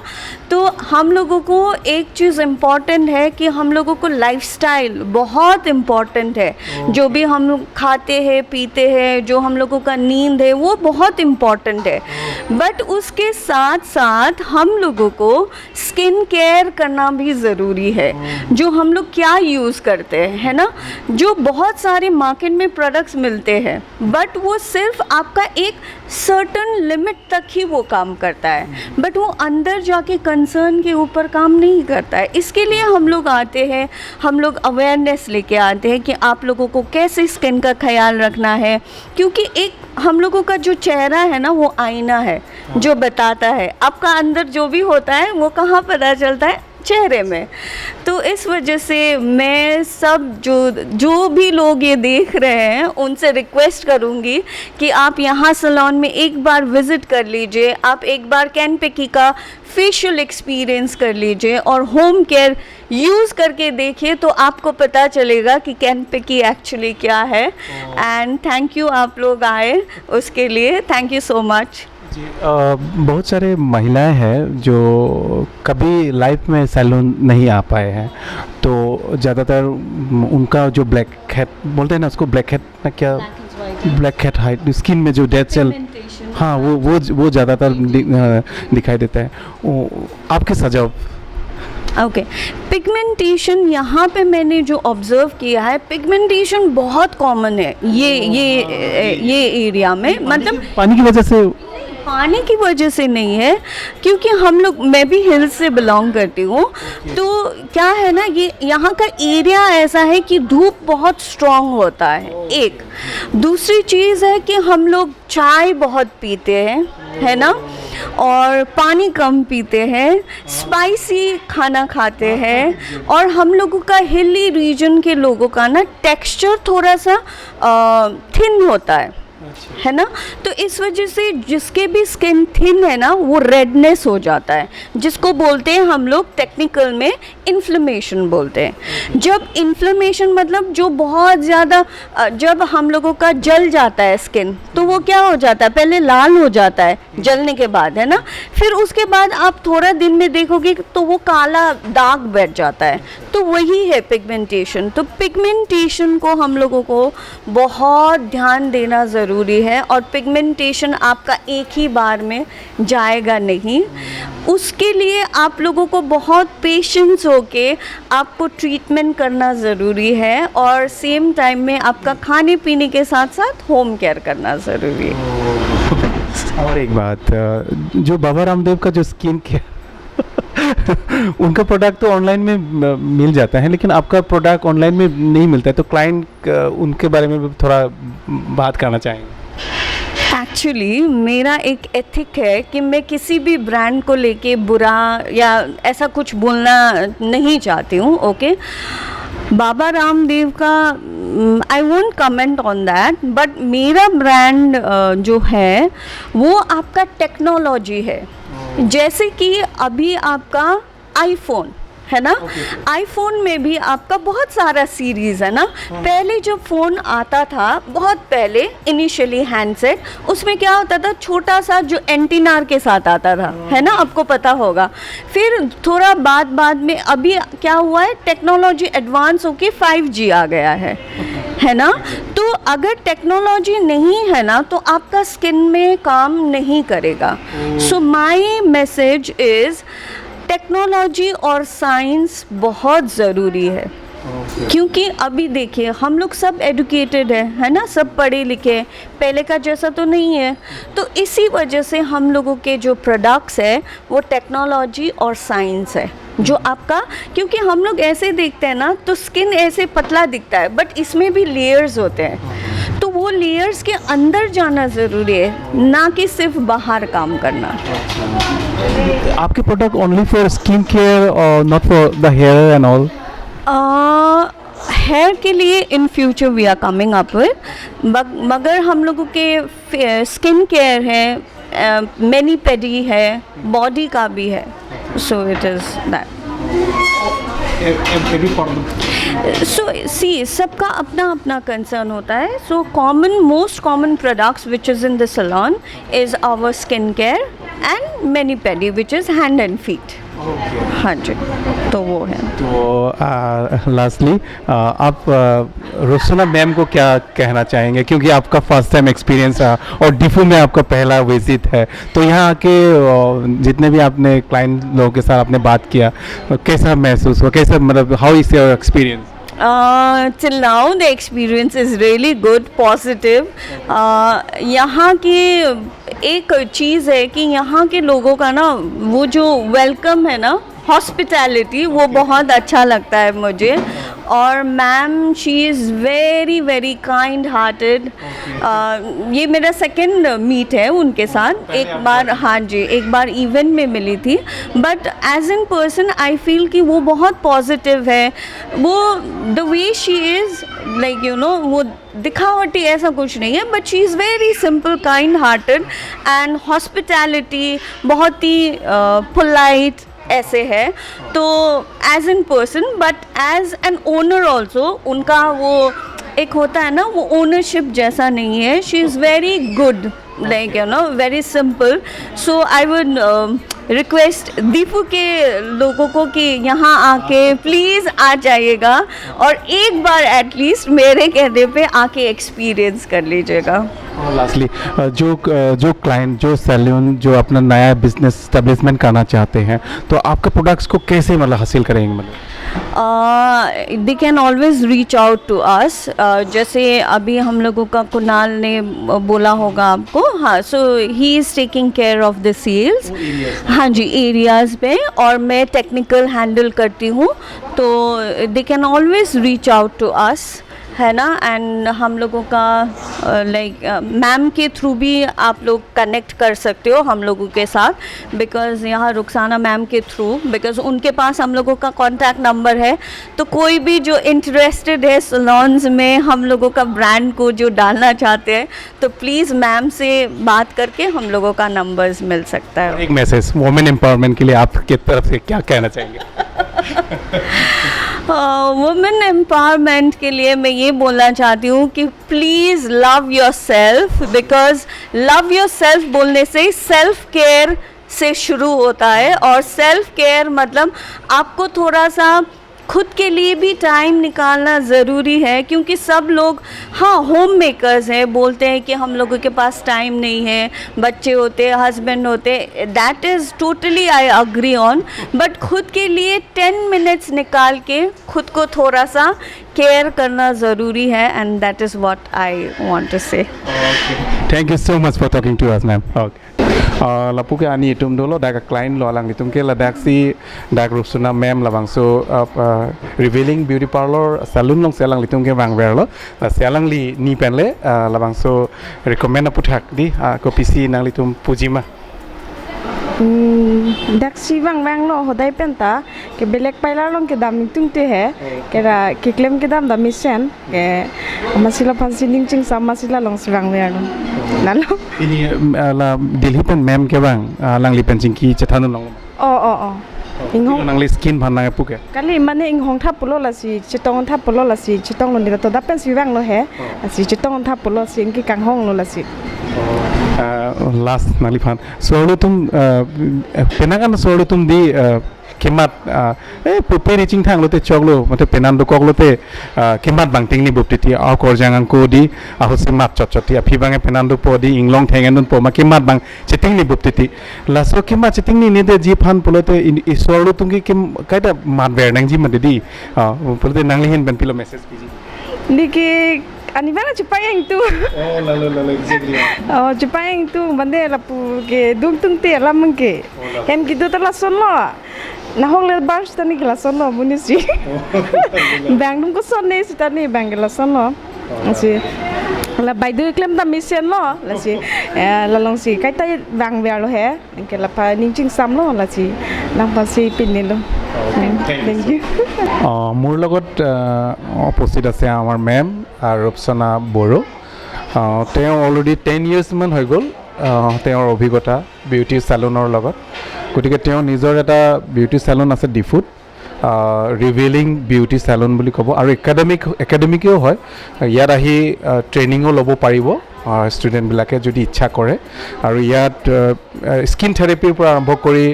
तो हम लोगों को एक चीज़ इम्पॉर्टेंट है कि हम लोगों को लाइफस्टाइल बहुत इम्पॉर्टेंट है। जो भी हम लोग खाते हैं, पीते हैं, जो हम लोगों का नींद है, वो बहुत इम्पॉर्टेंट है। बट उसके साथ साथ हम लोगों को स्किन केयर करना भी ज़रूरी है। जो हम लोग क्या यूज़ करते हैं, है ना? जो बहुत सारे मार्केट में प्रोडक्ट्स मिलते हैं, बट वो सिर्फ आपका एक सर्टन लिमिट तक ही वो काम करता है, बट वो अंदर जाके कंसर्न के ऊपर काम नहीं करता है। इसके लिए हम लोग आते हैं, हम लोग अवेयरनेस लेके आते हैं कि आप लोगों को कैसे स्किन का ख्याल रखना है, क्योंकि एक हम लोगों का जो चेहरा है ना, वो आईना है जो बताता है आपका अंदर जो भी होता है, वो कहाँ पता चलता है? चेहरे में। तो इस वजह से मैं सब जो जो भी लोग ये देख रहे हैं, उनसे रिक्वेस्ट करूँगी कि आप यहाँ सलोन में एक बार विज़िट कर लीजिए, आप एक बार can पिकी का फेशियल एक्सपीरियंस कर लीजिए और होम केयर यूज़ करके देखिए, तो आपको पता चलेगा कि can पिकी एक्चुअली क्या है। एंड thank you, आप लोग आए उसके लिए thank you so much. जी, बहुत सारे महिलाएं हैं जो कभी लाइफ में सैलून नहीं आ पाए हैं, तो ज़्यादातर उनका जो ब्लैक हेड बोलते हैं ना उसको, ब्लैक हेड ना क्या, ब्लैक हेड हाइट स्किन में जो डेड सेल, हाँ, वो ज़्यादातर दिखाई देता है। वो आपके सुझाव? ओके, पिगमेंटेशन यहाँ पे मैंने जो ऑब्ज़र्व किया है, पिगमेंटेशन बहुत कॉमन है ये एरिया में, मतलब पानी की वजह से? पानी की वजह से नहीं है, क्योंकि हम लोग, मैं भी हिल्स से बिलोंग करती हूँ, तो क्या है ना, ये यहाँ का एरिया ऐसा है कि धूप बहुत स्ट्रॉन्ग होता है एक। दूसरी चीज़ है कि हम लोग चाय बहुत पीते हैं, है ना? और पानी कम पीते हैं, स्पाइसी खाना खाते हैं और हम लोगों का हिली रीजन के लोगों का ना टेक्सचर थोड़ा सा थिन होता है ना? तो इस वजह से जिसके भी स्किन थिन है ना, वो रेडनेस हो जाता है, जिसको बोलते हैं हम लोग टेक्निकल में इन्फ्लेमेशन बोलते हैं। जब इन्फ्लेमेशन मतलब जो बहुत ज़्यादा जब हम लोगों का जल जाता है स्किन, तो वो क्या हो जाता है? पहले लाल हो जाता है जलने के बाद, है ना? फिर उसके बाद आप थोड़ा दिन में देखोगे तो वो काला दाग बैठ जाता है। तो वही है पिगमेंटेशन। तो पिगमेंटेशन को हम लोगों को बहुत ध्यान देना ज़रूरी ज़रूरी है और पिगमेंटेशन आपका एक ही बार में जाएगा नहीं। उसके लिए आप लोगों को बहुत पेशेंस होके आपको ट्रीटमेंट करना ज़रूरी है और सेम टाइम में आपका खाने पीने के साथ साथ होम केयर करना ज़रूरी है। और एक बात, जो बाबा रामदेव का जो स्किन केयर, उनका प्रोडक्ट तो ऑनलाइन में मिल जाता है, लेकिन आपका प्रोडक्ट ऑनलाइन में नहीं मिलता है, तो क्लाइंट उनके बारे में भी थोड़ा बात करना चाहेंगे। एक्चुअली मेरा एक एथिक है कि मैं किसी भी ब्रांड को लेके बुरा या ऐसा कुछ बोलना नहीं चाहती हूँ। ओके, बाबा रामदेव का I won't comment on that, but मेरा ब्रांड जो है वो आपका टेक्नोलॉजी है। जैसे कि अभी आपका आईफोन है ना, आईफोन में भी आपका बहुत सारा सीरीज़ है ना। पहले जब फ़ोन आता था, बहुत पहले, इनिशियली हैंडसेट, उसमें क्या होता था, छोटा सा जो एंटीना के साथ आता था, है ना, आपको पता होगा। फिर थोड़ा बाद बाद में अभी क्या हुआ है, टेक्नोलॉजी एडवांस होके 5G आ गया है ना? तो अगर टेक्नोलॉजी नहीं है ना, तो आपका स्किन में काम नहीं करेगा। So my message is, technology और साइंस बहुत ज़रूरी है, क्योंकि अभी देखिए, हम लोग सब एडुकेटेड है है ना, सब पढ़े लिखे हैं, पहले का जैसा तो नहीं है। तो इसी वजह से हम लोगों के जो प्रोडक्ट्स है वो टेक्नोलॉजी और साइंस है जो आपका, क्योंकि हम लोग ऐसे देखते हैं ना, तो स्किन ऐसे पतला दिखता है, बट इसमें भी लेयर्स होते हैं, तो वो लेयर्स के अंदर जाना ज़रूरी है, ना कि सिर्फ बाहर काम करना। आपके product only for skin care और not for the hair and all? Hair के लिए in future we are coming up with, मगर हम लोगों के स्किन केयर है, मैनी पेडी है, बॉडी का भी है, so it is that. Every part? सो सी, सबका अपना अपना कंसर्न होता है। So common, most common products which is in the salon is our skin care and mani pedi, which is hand and feet. हाँ जी, तो वो है। तो लास्टली आप रुखसाना मैम को क्या कहना चाहेंगे, क्योंकि आपका फर्स्ट टाइम एक्सपीरियंस रहा और डिफू में आपका पहला विजिट है, तो यहाँ आके जितने भी आपने क्लाइंट लोगों के साथ आपने बात किया, कैसा महसूस हुआ, कैसा, मतलब how is your experience? Till now the experience is really good, positive. यहाँ की एक चीज़ है कि यहाँ के लोगों का ना वो जो welcome है ना, हॉस्पिटैलिटी, वो बहुत अच्छा लगता है मुझे। और ma'am, she is very very kind hearted. ये मेरा सेकंड मीट है उनके साथ। एक बार, हाँ जी, एक बार इवेंट में मिली थी, but as in person I feel कि वो बहुत पॉजिटिव है। वो the way she is, like वो दिखावटी ऐसा कुछ नहीं है, but she is very simple, kind hearted and hospitality बहुत ही पोलाइट ऐसे है। तो as in person, but as an owner also, उनका वो एक होता है ना, वो ओनरशिप जैसा नहीं है। She is very good, like very simple. So I would request Diphu के लोगों को कि यहाँ आके प्लीज़ आ जाइएगा और एक बार एटलीस्ट मेरे कहने पे आके एक्सपीरियंस कर लीजिएगा। और लास्टली, जो जो क्लाइंट, जो सैलून, जो अपना नया बिजनेस स्टेब्लिशमेंट करना चाहते हैं, तो आपके प्रोडक्ट्स को कैसे मतलब हासिल करेंगे मतलब? They can always reach out to us. जैसे अभी हम लोगों का कुणाल ने बोला होगा आपको, हाँ, so he is taking care of the sales, हाँ जी, एरियाज़ पे, और मैं टेक्निकल हैंडल करती हूँ। तो they can always reach out to us, है ना? एंड हम लोगों का लाइक मैम के थ्रू भी आप लोग कनेक्ट कर सकते हो हम लोगों के साथ, because यहाँ Rukhsana ma'am K through, because उनके पास हम लोगों का कांटेक्ट नंबर है। तो कोई भी जो इंटरेस्टेड है सलोन्स में हम लोगों का ब्रांड को जो डालना चाहते हैं, तो प्लीज़ मैम से बात करके हम लोगों का नंबर्स मिल सकता है। एक मैसेज वुमेन एम्पावरमेंट के लिए आपके तरफ से क्या कहना चाहेंगे? वुमेन एम्पावरमेंट के लिए मैं ये बोलना चाहती हूँ कि please love yourself, because love yourself बोलने से सेल्फ केयर से शुरू होता है और सेल्फ केयर मतलब आपको थोड़ा सा खुद के लिए भी टाइम निकालना ज़रूरी है, क्योंकि सब लोग, हाँ, होम मेकर्स हैं, बोलते हैं कि हम लोगों के पास टाइम नहीं है, बच्चे होते, हस्बैंड होते। That is totally I agree on, but खुद के लिए 10 मिनट्स निकाल के खुद को थोड़ा सा केयर करना ज़रूरी है and that is what I want to say. Thank you so much for talking to us, ma'am. Okay. Lapu ke ani itum dolo dak client lo alang itum ke ladak si dak Rupsuna ma'am labang so Revealing Beauty Parlor salon long selang litum ke bang verlo la selang li ni pen le labang so recommend apu thak di ko pc nang litum pujima. Dak si bang bang lo hodai penta ke belek pailar long ke dam tung te he ke ra ke claim ke dam dami sen ke masila phansi ning ching sam masila long si bang ver nalo. Ini la Delhi pen ma'am ke bang lang li pen chingki chathan long. O o o, inghong. Nang li skin phan nang pu ke. Kali mane inghong tha pulo la si chitong tha pulo la si chitong lo ni to da pen si bang lo he si chitong tha pulo si ki kang hong lo la si. Last nang li phan so tum penakan so tum di kemat e pupe ni ching thang lote chok lo mate penan do kok lote kemat bang ting ni bup ti aw kor jangang ko di aho si mat chot chot ti aphi bange penan do po di inglong thengen dun po ma kemat bang cheting ni bup ti la so kemat cheting ni ne de ji phan polote isor lo tum ki kim kaita mat ver nang ji ma de di polote nang li hen ben pilo message piji. Niki ani bana chupayeng tu. Oh, la la la, exactly. Oh, chupayeng tu bande la pu ke dung tung te la mangke hem ki du ta la son lo na hong le bars tani la son lo muni si bang dum ko son ne si tani bang la son lo si la bai du klem ta mi sen lo la si la long si kai tai bang ver lo he ke la pa ning ching sam lo la si nang pa si pin ni lo. Thank you. অঁ, মোৰ লগত উপস্থিত আছে আমাৰ ma'am ৰূপচনা Bodo. তেওঁ already 10 ইয়েৰ্ছমান হৈ গ'ল তেওঁৰ অভিজ্ঞতা বিউটি চেলুনৰ লগত। গতিকে তেওঁ নিজৰ এটা বিউটি চেলুন আছে ডিফুত, ৰিভিলিং বিউটি চেলুন বুলি ক'ব আৰু একাডেমিকেও হয়। ইয়াত আহি ট্ৰেইনিঙো ল'ব পাৰিব ষ্টুডেণ্টবিলাকে যদি ইচ্ছা কৰে। আৰু ইয়াত স্কিন থেৰাপিৰ পৰা আৰম্ভ কৰি,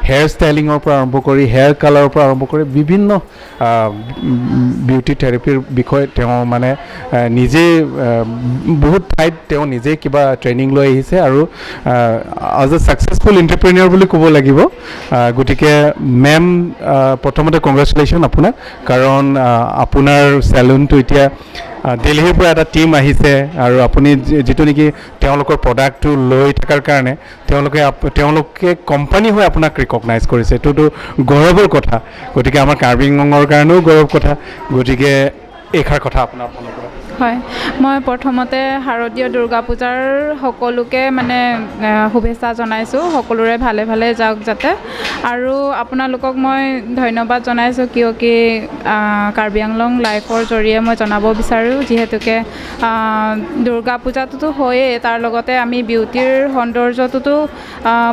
হেয়াৰ ষ্টাইলিঙৰ পৰা আৰম্ভ কৰি, হেয়াৰ কালাৰৰ পৰা আৰম্ভ কৰি বিভিন্ন বিউটি থেৰাপিৰ বিষয়ে তেওঁ মানে নিজে বহুত ঠাইত তেওঁ নিজে কিবা ট্ৰেইনিং লৈ আহিছে আৰু এজ এ ছাকচেছফুল এণ্টাৰপ্ৰেনিয়ৰ বুলি ক'ব লাগিব। গতিকে মেম, প্ৰথমতে কংগ্ৰেচুলেশ্যন আপোনাক, কাৰণ আপোনাৰ চেলুনটো এতিয়া দিল্লীৰ পৰা এটা টীম আহিছে আৰু আপুনি যিটো নেকি তেওঁলোকৰ প্ৰডাক্টটো লৈ থকাৰ কাৰণে তেওঁলোকে কোম্পানী হৈ আপোনাক ৰিকগনাইজ কৰিছে, এইটোতো গৌৰৱৰ কথা। গতিকে আমাৰ কাৰ্বি আংলঙৰ কাৰণেও গৌৰৱ কথা। গতিকে এইষাৰ কথা আপোনাৰ ফালৰ পৰা। হয়, মই প্ৰথমতে শাৰদীয় দুৰ্গা পূজাৰ সকলোকে মানে শুভেচ্ছা জনাইছোঁ। সকলোৰে ভালে ভালে যাওক যাতে। আৰু আপোনালোকক মই ধন্যবাদ জনাইছোঁ, কিয় কি কাৰ্বি আংলং লাইফৰ জৰিয়ে মই জনাব বিচাৰোঁ, যিহেতুকে দুৰ্গা পূজাটোতো হয়েই, তাৰ লগতে আমি বিউটিৰ সৌন্দৰ্যটোতো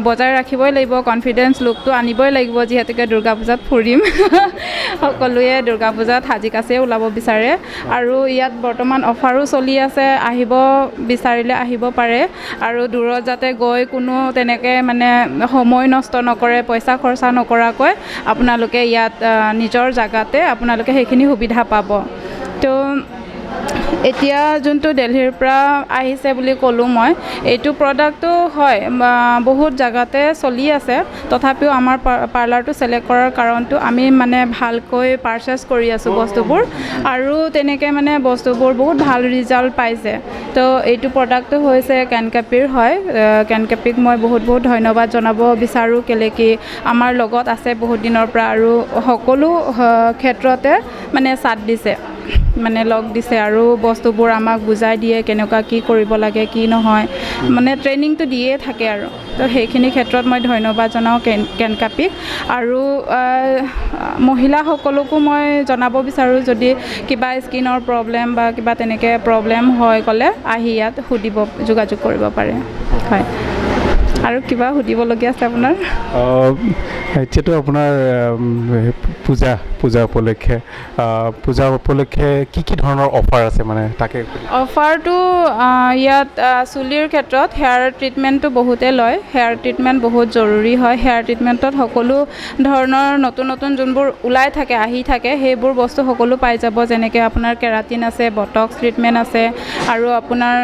বজাই ৰাখিবই লাগিব, কনফিডেঞ্চ লুকটো আনিবই লাগিব। যিহেতুকে দুৰ্গা পূজাত ফুৰিম, সকলোৱে দুৰ্গা পূজাত সাজি কাচিয়ে ওলাব বিচাৰে। আৰু ইয়াত বৰ্তমান অফাৰো চলি আছে, আহিব বিচাৰিলে আহিব পাৰে। আৰু দূৰত যাতে গৈ কোনো তেনেকৈ মানে সময় নষ্ট নকৰে, পইচা খৰচা নকৰাকৈ আপোনালোকে ইয়াত নিজৰ জেগাতে আপোনালোকে সেইখিনি সুবিধা পাব। তো এতিয়া যোনটো দেলহিৰ পৰা আহিছে বুলি ক'লোঁ মই, এইটো প্ৰডাক্টটো হয় বহুত জেগাতে চলি আছে। তথাপিও আমাৰ পাৰ্লাৰটো ছিলেক্ট কৰাৰ কাৰণটো আমি মানে ভালকৈ পাৰচেছ কৰি আছোঁ বস্তুবোৰ আৰু তেনেকৈ মানে বস্তুবোৰ বহুত ভাল ৰিজাল্ট পাইছে। তো এইটো প্ৰডাক্টটো হৈছে কেনকেপিৰ হয়। কেনকেপিক মই বহুত বহুত ধন্যবাদ জনাব বিচাৰোঁ, কেলৈ কি আমাৰ লগত আছে বহুত দিনৰ পৰা আৰু সকলো ক্ষেত্ৰতে মানে চাথ দিছে, মানে লগ দিছে আৰু বস্তুবোৰ আমাক বুজাই দিয়ে কেনেকুৱা কি কৰিব লাগে কি নহয়, মানে ট্ৰেইনিংটো দিয়ে থাকে। আৰু তো সেইখিনি ক্ষেত্ৰত মই ধন্যবাদ জনাওঁ কেনকাপিক। আৰু মহিলাসকলকো মই জনাব বিচাৰোঁ, যদি কিবা স্কিনৰ প্ৰব্লেম বা কিবা তেনেকৈ প্ৰব্লেম হয় ক'লে আহি ইয়াত সুধিব, যোগাযোগ কৰিব পাৰে। হয়, আৰু কিবা সুধিবলগীয়া আছে আপোনাৰ? এতিয়াতো আপোনাৰ পূজা উপলক্ষে কি কি ধৰণৰ অফাৰ আছে, মানে তাকে সুধিম। অফাৰটো ইয়াত চুলিৰ ক্ষেত্ৰত হেয়াৰ ট্ৰিটমেণ্টটো বহুতে লয়। হেয়াৰ ট্ৰিটমেণ্ট বহুত জৰুৰী হয়। হেয়াৰ ট্ৰিটমেণ্টত সকলো ধৰণৰ নতুন নতুন যোনবোৰ ওলাই থাকে, আহি থাকে, সেইবোৰ বস্তু সকলো পাই যাব। যেনেকৈ আপোনাৰ কেৰাটিন আছে, বটক্স ট্ৰিটমেণ্ট আছে আৰু আপোনাৰ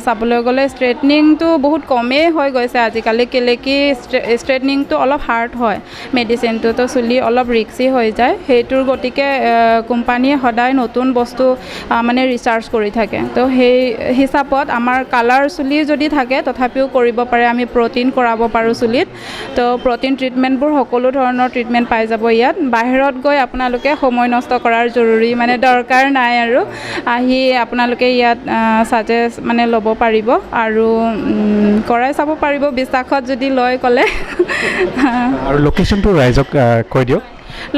চাবলৈ গ'লে ষ্ট্ৰেইটনিংটো বহুত কমেই হৈ গৈছে আজিকালি। কেলৈ কি ষ্ট্ৰেইটনিংটো অলপ হাৰ্ড হয় মেডিচিনটো, তো চুলি অলপ ৰিক্সি হৈ যায় সেইটোৰ। গতিকে কোম্পানীয়ে সদায় নতুন বস্তু মানে ৰিচাৰ্চ কৰি থাকে। তো সেই হিচাপত আমাৰ কালাৰ চুলি যদি থাকে, তথাপিও কৰিব পাৰে। আমি প্ৰ'টিন কৰাব পাৰোঁ চুলিত। তো প্ৰ'টিন ট্ৰিটমেণ্টবোৰ, সকলো ধৰণৰ ট্ৰিটমেণ্ট পাই যাব ইয়াত। বাহিৰত গৈ আপোনালোকে সময় নষ্ট কৰাৰ জৰুৰী মানে দৰকাৰ নাই আৰু আহি আপোনালোকে ইয়াত ছাজেষ্ট মানে ল'ব পাৰিব আৰু কৰাই চাব পাৰিব, বিশ্বাসত যদি লয় ক'লে। আৰু লোকেশ্যনটো ৰাইজক কৈ দিয়ক।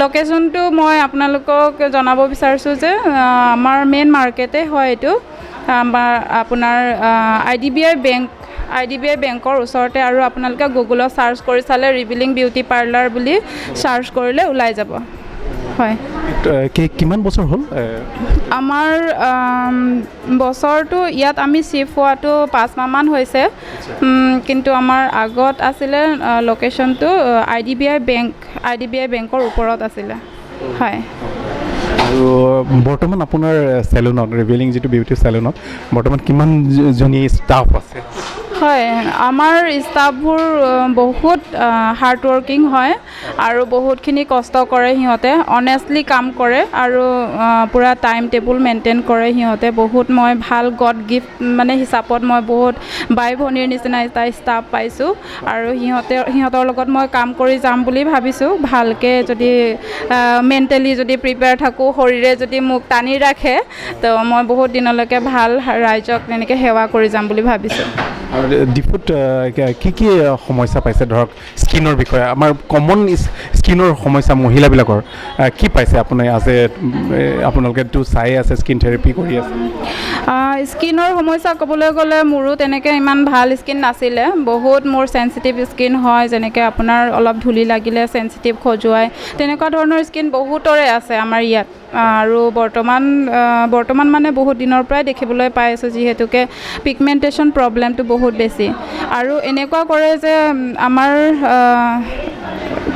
লোকেশ্যনটো মই আপোনালোকক জনাব বিচাৰিছোঁ যে আমাৰ মেইন মাৰ্কেটে হয় এইটো। আমাৰ আপোনাৰ আই ডি বি আই বেংক, আই ডি বি আই বেংকৰ ওচৰতে। আৰু আপোনালোকে গুগলত চাৰ্চ কৰি চালে, ৰিভিলিং বিউটি পাৰ্লাৰ বুলি চাৰ্চ কৰিলে ওলাই যাব, হয়। কিমান বছৰ হ'ল? আমাৰ বছৰটো ইয়াত আমি চিফ্ট হোৱাটো 5 মাহমান হৈছে। কিন্তু আমাৰ আগত আছিলে লোকেশ্যনটো আই ডি বি আই বেংক, আই ডি বি আই বেংকৰ ওপৰত আছিলে, হয়। আৰু বৰ্তমান আপোনাৰ চেলুনত, ৰিভিলিং যিটো বিউটি চেলুনত বৰ্তমান কিমানজনী ষ্টাফ আছে? হয়, আমাৰ ষ্টাফবোৰ বহুত হাৰ্ড ৱৰ্কিং হয় আৰু বহুতখিনি কষ্ট কৰে সিহঁতে, অনেষ্টলি কাম কৰে আৰু পূৰা টাইম টেবুল মেইনটেইন কৰে সিহঁতে। বহুত মই ভাল গড গিফ্ট মানে হিচাপত মই বহুত বাই ভনীৰ নিচিনা এটা ষ্টাফ পাইছোঁ আৰু সিহঁতৰ লগত মই কাম কৰি যাম বুলি ভাবিছোঁ। ভালকৈ যদি মেণ্টেলি যদি প্ৰিপেয়াৰ থাকোঁ, শৰীৰে যদি মোক টানি ৰাখে, তো মই বহুত দিনলৈকে ভাল ৰাইজক তেনেকৈ সেৱা কৰি যাম বুলি ভাবিছোঁ। আৰু ডিফুত কি কি সমস্যা পাইছে? ধৰক স্কিনৰ বিষয়ে, আমাৰ কমন স্কিনৰ সমস্যা মহিলাবিলাকৰ কি পাইছে আপুনি আছে? আপোনালোকেতো চাই আছে, স্কিন থেৰাপি কৰি আছে। স্কিনৰ সমস্যা ক'বলৈ গ'লে মোৰো তেনেকৈ ইমান ভাল স্কিন নাছিলে। বহুত মোৰ চেঞ্চিটিভ স্কিন হয়। যেনেকৈ আপোনাৰ অলপ ধূলি লাগিলে চেঞ্চিটিভ, খজুৱাই, তেনেকুৱা ধৰণৰ স্কিন বহুতৰে আছে আমাৰ ইয়াত। আৰু বৰ্তমান মানে বহুত দিনৰ পৰাই দেখিবলৈ পাই আছোঁ, যিহেতুকে পিগমেণ্টেশ্যন প্ৰব্লেমটো বহুত বেছি। আৰু এনেকুৱা কৰে যে আমাৰ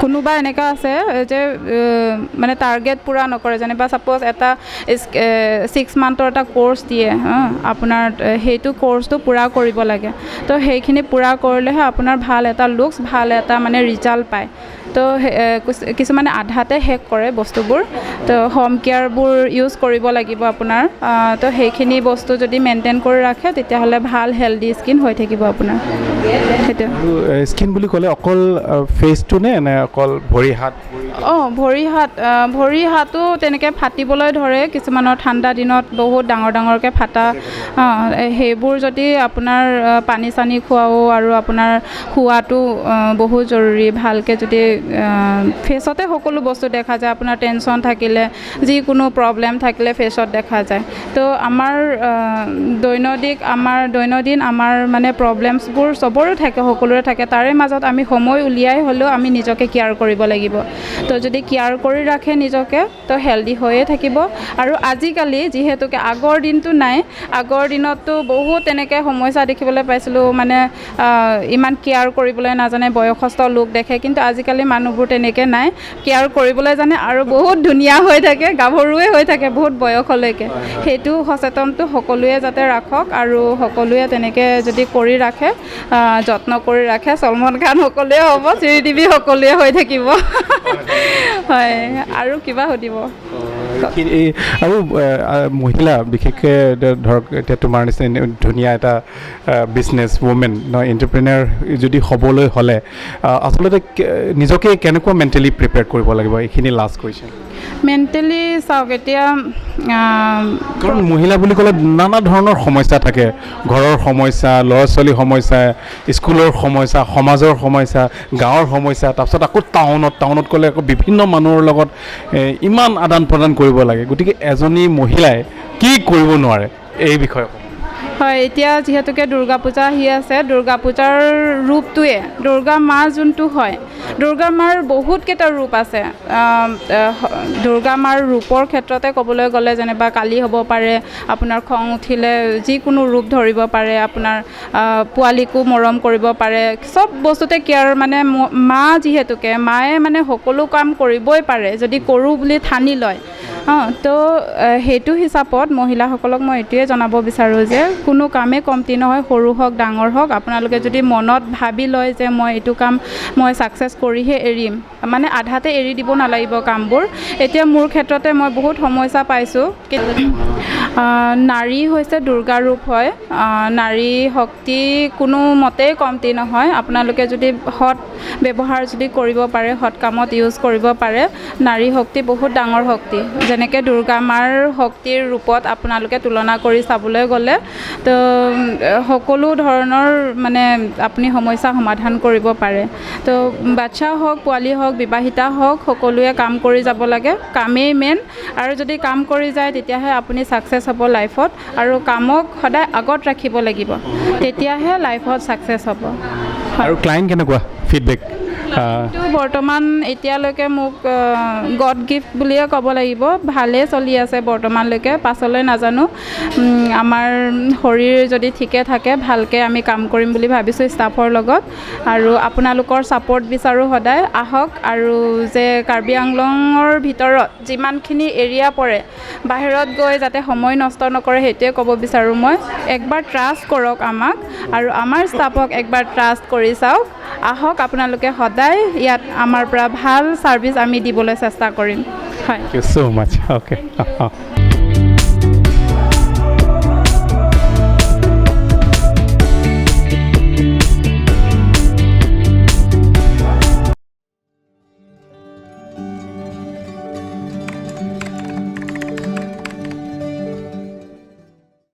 কোনোবা এনেকুৱা আছে যে মানে টাৰ্গেট পূৰা নকৰে। যেনিবা ছাপ'জ এটা 6 মান্থৰ এটা ক'ৰ্চ দিয়ে আপোনাৰ, সেইটো ক'ৰ্চটো পূৰা কৰিব লাগে। তো সেইখিনি পূৰা কৰিলেহে আপোনাৰ ভাল এটা লুকছ, ভাল এটা মানে ৰিজাল্ট পায়। তো কিছুমানে আধাতে শেষ কৰে বস্তুবোৰ। তো হোম কেয়াৰবোৰ ইউজ কৰিব লাগিব আপোনাৰ। তো সেইখিনি বস্তু যদি মেইনটেইন কৰি ৰাখে, তেতিয়াহ'লে ভাল হেল্ডি স্কিন হৈ থাকিব আপোনাৰ, সেইটো। আৰু স্কিন বুলি ক'লে অকল ফেচটো নে, নে অকল ভৰি হাত? অঁ, ভৰি হাতো তেনেকৈ ফাটিবলৈ ধৰে কিছুমানৰ। ঠাণ্ডা দিনত বহুত ডাঙৰ ডাঙৰকৈ ফাটা। অঁ, সেইবোৰ যদি আপোনাৰ পানী চানী খোৱাও আৰু আপোনাৰ শোৱাটো বহুত জৰুৰী। ভালকৈ যদি ফেচতে সকলো বস্তু দেখা যায়। আপোনাৰ টেনশ্যন থাকিলে, যিকোনো প্ৰব্লেম থাকিলে ফেচত দেখা যায়। তো আমাৰ দৈনন্দিন আমাৰ মানে প্ৰব্লেমছবোৰ চবৰে থাকে, সকলোৰে থাকে। তাৰে মাজত আমি সময় উলিয়াই হ'লেও আমি নিজকে কেয়াৰ কৰিব লাগিব। তো যদি কেয়াৰ কৰি ৰাখে নিজকে, তো হেল্ডি হৈয়ে থাকিব। আৰু আজিকালি যিহেতুকে আগৰ দিনটো নাই, আগৰ দিনততো বহুত তেনেকৈ সমস্যা দেখিবলৈ পাইছিলোঁ, মানে ইমান কেয়াৰ কৰিবলৈ নাজানে, বয়সস্থ লোক দেখে। কিন্তু আজিকালি মানুহবোৰ তেনেকৈ নাই, কেয়াৰ কৰিবলৈ জানে আৰু বহুত ধুনীয়া হৈ থাকে, গাভৰুৱে হৈ থাকে বহুত বয়সলৈকে। সেইটো সচেতনটো সকলোৱে যাতে ৰাখক আৰু সকলোৱে তেনেকৈ যদি কৰি ৰাখে, যত্ন কৰি ৰাখে, সলমন খান সকলোৱে হ'ব, শ্ৰীদেৱী সকলোৱে হৈ থাকিব। হয়, আৰু কিবা সুধিব? এই আৰু মহিলা বিশেষকৈ ধৰক এতিয়া তোমাৰ নিচিনা এনে ধুনীয়া এটা বিজনেছ ৱমেন নহয়, এণ্টাৰপ্ৰেনাৰ যদি হ'বলৈ হ'লে আচলতে নিজকে কেনেকুৱা মেণ্টেলি প্ৰিপেয়াৰ কৰিব লাগিব? এইখিনি লাষ্ট কুৱেশ্যন। মেণ্টেলি চাওক এতিয়া কাৰণ মহিলা বুলি ক'লে নানা ধৰণৰ সমস্যা থাকে। ঘৰৰ সমস্যা, ল'ৰা ছোৱালীৰ সমস্যা, স্কুলৰ সমস্যা, সমাজৰ সমস্যা, গাঁৱৰ সমস্যা, তাৰপিছত আকৌ টাউনত গ'লে আকৌ বিভিন্ন মানুহৰ লগত ইমান আদান প্ৰদান কৰিব লাগে। গতিকে এজনী মহিলাই কি কৰিব নোৱাৰে, এই বিষয়ে অকণমান। হয়, এতিয়া যিহেতুকে দুৰ্গা পূজা আহি আছে, দুৰ্গা পূজাৰ ৰূপটোৱে দুৰ্গা মা যোনটো হয়, দুৰ্গা মাৰ বহুতকেইটা ৰূপ আছে। দুৰ্গা মাৰ ৰূপৰ ক্ষেত্ৰতে ক'বলৈ গ'লে যেনিবা কালি হ'ব পাৰে, আপোনাৰ খং উঠিলে যিকোনো ৰূপ ধৰিব পাৰে, আপোনাৰ পোৱালিকো মৰম কৰিব পাৰে, চব বস্তুতে কেয়াৰ। মানে মা যিহেতুকে মায়ে মানে সকলো কাম কৰিবই পাৰে যদি কৰোঁ বুলি ঠানি লয়। তো সেইটো হিচাপত মহিলাসকলক মই এইটোৱে জনাব বিচাৰোঁ যে কোনো কামেই কমটি নহয়, সৰু হওক ডাঙৰ হওক। আপোনালোকে যদি মনত ভাবি লয় যে মই এইটো কাম মই ছাকচেছ কৰিহে এৰিম, মানে আধাতে এৰি দিব নালাগিব কামবোৰ। এতিয়া মোৰ ক্ষেত্ৰতে মই বহুত সমস্যা পাইছোঁ। নাৰী হৈছে দুৰ্গা ৰূপ হয়। নাৰী শক্তি কোনো মতেই কমটি নহয়। আপোনালোকে যদি সৎ ব্যৱহাৰ যদি কৰিব পাৰে, সৎ কামত ইউজ কৰিব পাৰে, নাৰী শক্তি বহুত ডাঙৰ শক্তি। যেনেকৈ দুৰ্গা মাৰ শক্তিৰ ৰূপত আপোনালোকে তুলনা কৰি চাবলৈ গ'লে তো সকলো ধৰণৰ মানে আপুনি সমস্যা সমাধান কৰিব পাৰে। তো বাচ্ছা হওক, পোৱালি হওক, বিবাহিতা হওক, সকলোৱে কাম কৰি যাব লাগে। কামেই মেইন। আৰু যদি কাম কৰি যায়, তেতিয়াহে আপুনি ছাকচেছ হ'ব লাইফত। আৰু কামক সদায় আগত ৰাখিব লাগিব, তেতিয়াহে লাইফত ছাকচেছ হ'ব। আৰু ক্লাইণ্ট কেনেকুৱা ফিডবেক? তো বৰ্তমান এতিয়ালৈকে মোক গড গিফ্ট বুলিয়ে ক'ব লাগিব, ভালেই চলি আছে বৰ্তমানলৈকে। পাছলৈ নাজানো। আমাৰ শৰীৰ যদি ঠিকে থাকে, ভালকৈ আমি কাম কৰিম বুলি ভাবিছোঁ ষ্টাফৰ লগত। আৰু আপোনালোকৰ ছাপৰ্ট বিচাৰোঁ সদায়, আহক। আৰু যে কাৰ্বি আংলঙৰ ভিতৰত যিমানখিনি এৰিয়া পৰে, বাহিৰত গৈ যাতে সময় নষ্ট নকৰে, সেইটোৱে ক'ব বিচাৰোঁ মই। একবাৰ ট্ৰাষ্ট কৰক আমাক আৰু আমাৰ ষ্টাফক একবাৰ ট্ৰাষ্ট কৰি চাওক। আহক আপোনালোকে সদায়, ইয়াত আমাৰ পৰা ভাল ছাৰ্ভিচ আমি দিবলৈ চেষ্টা কৰিম। হয়। Thank you so much. Okay.